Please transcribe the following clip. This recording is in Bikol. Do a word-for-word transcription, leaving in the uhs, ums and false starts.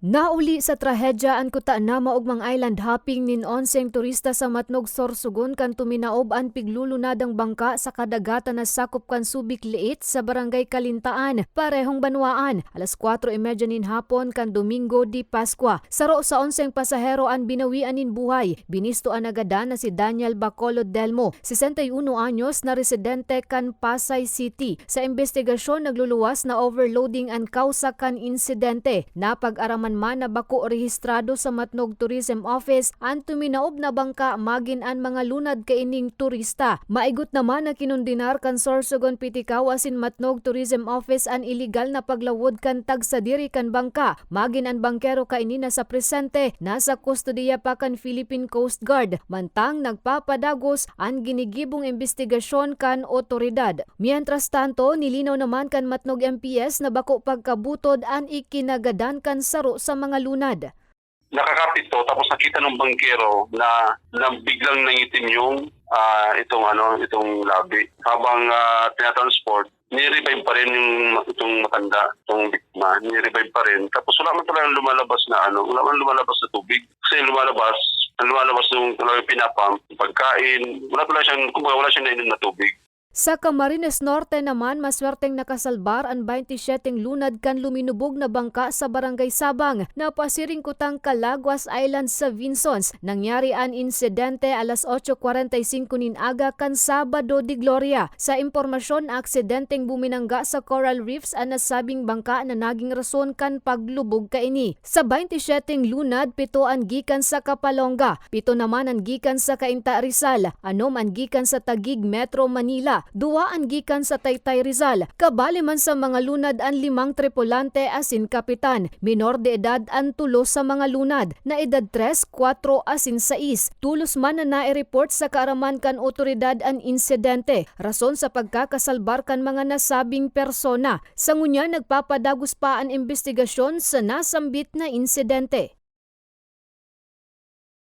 Nauli sa trahedya an kuta na maogmang island hopping nin onseng turista sa Matnog, Sorsogon, kan tuminaob an piglulunadang bangka sa kadagatan na sakop kan Subic Liit sa Barangay Kalintaan, parehong banwaan, alas kwatro y medya nin hapon kan Domingo de Pascua. Saro sa onseng pasahero an binawian nin buhay. Binisto an nagadan na si Daniel Bacolod Delmo, sesenta y uno anyos, na residente kan Pasay City. Sa imbestigasyon, nagluluwas na overloading an kawsa kan insidente. Napag-araman man na bako rehistrado sa Matnog Tourism Office an tuminaob na bangka magin an mga lunad kaining turista. Maigot naman na kinondenar kan Sorsogon P T CAO asin Matnog Tourism Office an iligal na paglawod kan tagsadiri kan bangka. Magin an bangkero kaini na sa presente nasa kustodiya pa kan Philippine Coast Guard, mantang nagpapadagos an ginigibong imbestigasyon kan otoridad. Mientras tanto, nilinaw naman kan Matnog M P S na bako pagkabutod an ikinagadan kan saro sa mga lunad. Nakakapit to, tapos nakita ng bangkero na, na biglang nangitim yung, ah, itong, ano, itong labi. Habang, ah, tinatransport, ni-revive pa rin yung, itong matanda, itong biktima. Ni-revive pa rin. Tapos wala man talagang lumalabas na, ano, wala man lumalabas na tubig. Kasi lumalabas, ang lumalabas nung talagang pinapump, pagkain, wala talaga siyang, kumbaga, wala siyang nainom na tubig. Sa Camarines Norte naman, maswerteng nakasalbar an baynte syeteng lunad kan luminubog na bangka sa Barangay Sabang, na pasiring kutang Calaguas Island sa Vinzons. Nangyari an insidente alas otso kwarenta y singko nin aga kan Sabado de Gloria. Sa impormasyon, aksidenteng buminangga sa coral reefs an nasabing bangka na naging rason kan paglubog kaini. Sa baynte syeteng lunad, pito an gikan sa Capalonga, pito naman an gikan sa Cainta, Rizal, anom an gikan sa Taguig, Metro Manila, duwa an gikan sa Taytay, Rizal. Kabali man sa mga lunad an limang tripulante asin kapitan. Menor de edad an tulo sa mga lunad, na edad tres, kwatro asin sais. Tolos man na naireport sa kaaraman kan otoridad an insidente, rason sa pagkakasalbar kan mga nasabing persona. Sa ngunyan, nagpapadagos pa an imbestigasyon sa nasambit na insidente.